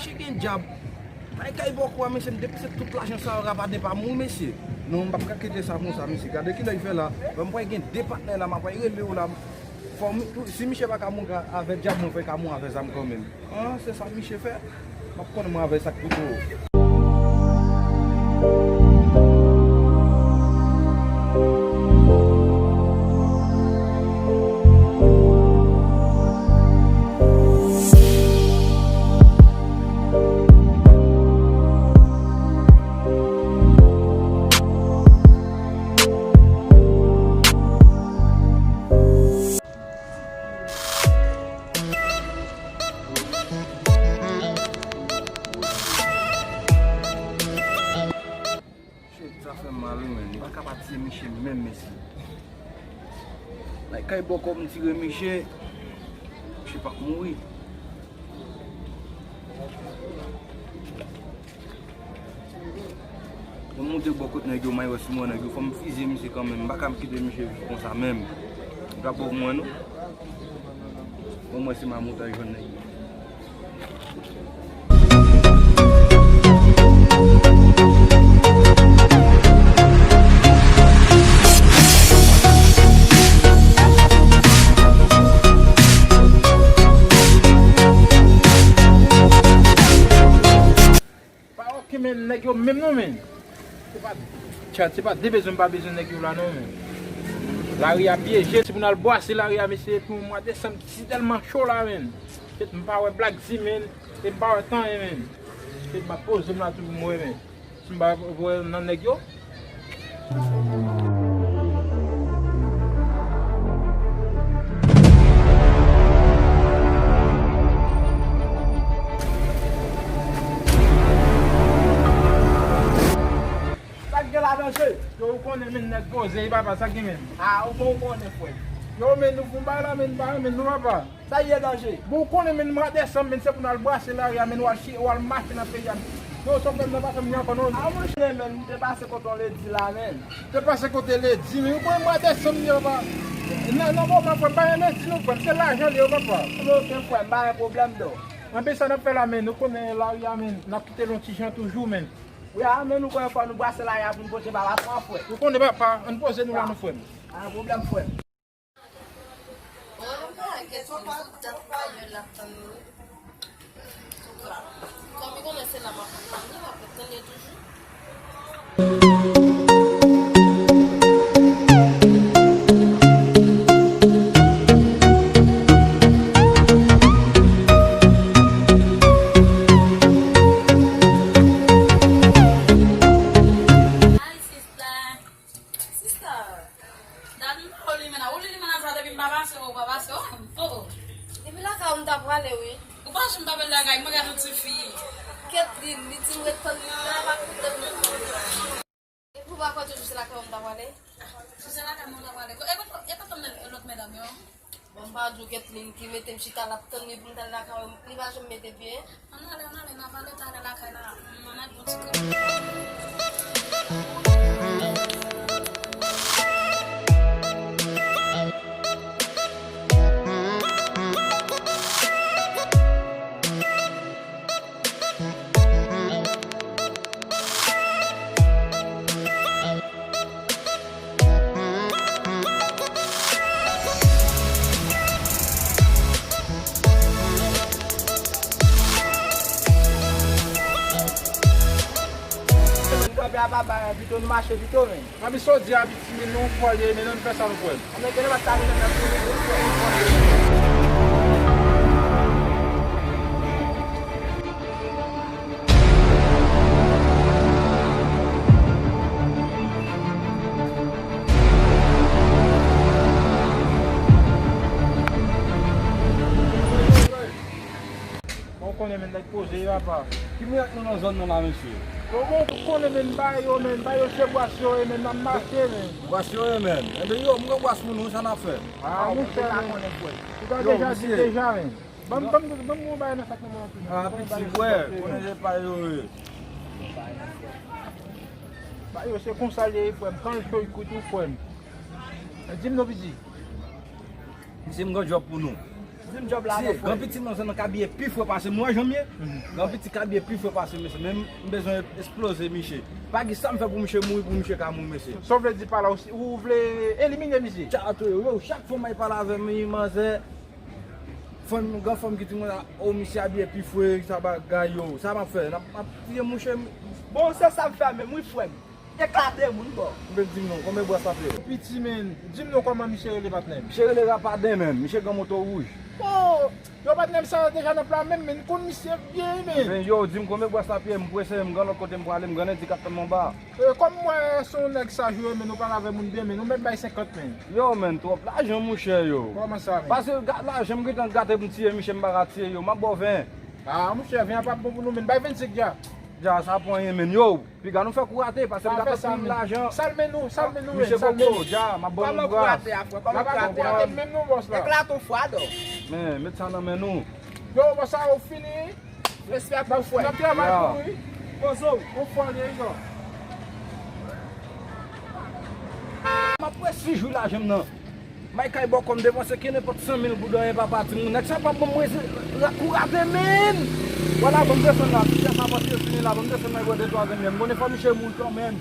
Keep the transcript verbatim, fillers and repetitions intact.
Mesye gen djab. Bay kay bòkò a, mesye, m depanse tout lajan sa yo, rapaden pa m wi, mesye. Non, m p ap ka kite sa konsa, mesye. Gade kilè l fè la. Ban m pral gen de patnè la, m ap pral rele yo la. Fò m, si misye pa ka mouri avè djab, mwen fè ka mouri avè zam kanmenm. Ah, se sa misye fè. M ap konnen mwen avè sa k pi gwo. Shit, sa fè m mal wi, menn. M pa ka pa tiye misye menm, mesye. Like, kay bòkò m tire misye, misye p ap mouri. Pou m moute bò kot nèg yo, m al wè si m wè nèg yo, fò m fizye misye kanmenm. M pa ka kite misye viv konsa menm. M ka ba w mwen non. Fò m wè si m a moute al jwenn nèg yo. Pa okenn, men nèg yo menm non, men. Se pa, tcha, se pa de bezwen m pa bezwen nèg yo la non, men. Lari a pyeje, si pou n al bwase lari a, mesye, pou mwa desanm, si tèlman cho la, men. Kèt, m pa wè Black Z, men, e m pa wè tan, men. Kèt, m ap poze m la tou pou m wè, men. Si m pa wè nan nèg yo. Sa k gen la, Danje? Yo, ou konnen, men, nèg poze, e papa, sa k gen, men? Ah, ou bon, ou konnen, frè. Yo, men, nou fon bay la, men, pa, men, nou papa. Sa ye, Danje? Bon, ou konnen, men, mwa desanm, men, se pou n al bwase lari a, men, w al chi-, w al mache nan peyi a. Yo, sa w fè m nan pa fè m li ankò, non. Ah, monchè, men, m te pase kote w ledi la, men. Te pase kote ledi, men, ou konnen mwa desanm, yo, papa. Nan, nan moman, frè m, pa gen ledi, non, frè m, se lajan li ye, papa. Oke, frè m, pa gen pwoblèm, non. Anben, sa n ap fè la, men, nou konnen lari a, men, n ap kite l yon ti jan toujou, men. Wi, a, men, nou konnen fò nou bwase lari a pou n pote papa, frè. Ou konnen, papa, ann poze nou la, non, frè m. Pa gen pwoblèm, frè m. Mwen menm pa gen tout dat ayè l ap tann nou. Kòm li konnen se la m ap tann li, m ap tann li toujou. Hi, sista. Sista, dat m pa wè limena. Ou li limena sa depi m pa pase, ou pa pase, oh, oh, oh. Depi lakay ou m ta prale, wi. Ou pa janm pa vin lakay mwen, gade yon ti fi. Ketlin, li di m ret tann li, la pa koute m. Epi ou pa kwè toujou se lakay ou m ta prale? Si se lakay mwen ou ta prale. E kote, e kote lòt medam yo? Bon, m pa di w Ketlin ki mete m chita l ap tann li pou m t al lakay ou, li pa janm mete pye. Ann ale, ann ale, n a pale talè lakay la. M ann al bon ti kote. Moun kanpe a pa bay an pito, nou mache pito, men. Ann, sa w di a, piti, men nou pwale, men nou fè sa nou pwale. Ann, men, gen lè m ap tande nan Bon, ou konnen, men, nèg poze, papa. Ki mirak nou nan zòn nan la, mesye? Yo, bon, ou konnen, men, bay yo, men, bay yo se bwas yo ye, men, n ap mache, men. Bwas yo ye, men. Enben, yo, m pran bwas pou nou, sa n ap fè? Ah, monchè, men. Ou ta deja di deja, men. Ban m, ban m, ban m yon bagay nan sak nan men an tou. Ah, piti, wè, konnen se pa yo ye. Ba yo, se konsa l ye, frè m. Kan l cho, l kwit tou, frè m. Di m non, piti. Misye, m gen djòb pou nou. Di m djòb la non, frè. Gran pitit nan zòn nan ka abiye pi fre pase m. Ou wè jan m ye? Gran pitit ka abiye pi fre pase m, mesye. Men m bezwen esploze miche. Pa gen sa m fè pou miche mouri, pou miche ka mouri, mesye. Sa w vle di pa la, ou vle elimine miche? Tcha tou yo, chak fwa m ay pale avè m, manzè, fanm, gran fanm ki di mwen, o, misye abiye pi fre, sa bagay yo. Sa m ap fè? M ap, m ap tiye mouche. Bon, se sa m fè menm, wi, frè m. Eklate moun, bò. M pe di m non, konbyen bwa sa fè? Piti, men, di m non, kòman misye rele, patnè m? Misye rele Rapaden, men. Misye gen moto wouj. Oh! Yo, patnè m, sa deja nan pla menm, men, m konn misye byen, men. Men yo, di m konbyen bwa sa fè, m prese, m gen lòt kote m prale, m gen endikap nan men anba. E, kòm m wè se yon nèg sa jwe, men, ou pale avè moun byen, men, ou mèt bay senkant, men. Yo, men, twòp lajan, monchè, yo. Kòman sa, men? Pase lajan, m gentan gate pou m tiye, misye, m pa ka tiye, yo. M ap ba w ven. Ah, monchè, ven an p ap bon pou nou, men. Bay vennsenk dja. Dja, sa pran anyen, men. Yo, piga nou fè kou rate, pase m ka fè pil lajan. Salme nou, salme nou, men. Salme nou. Dja, m ap ban nou bras. Kòman kou rate a, frè? Kòman kou rate a? Menm nou, bòs la. Eklate w fwa, dò. Men, met sa nan men nou. Yo, bòs la, ou fini? Respè pou frè. N ap travay pou ou, wi. Poze w. Ou fò li, wi, dò. M ap presi jou lajan m nan. May kay bò kò m depanse ke nenpòt san mil goud anyen papa timoun. Nèg sa p ap ban m rezi, kou rate, men. Vwala, ban m desann la. Ti chè sa pase yo fini la. Ban m desann la, yo de twa grenn men. M konnen fò misye mouri kanmenm.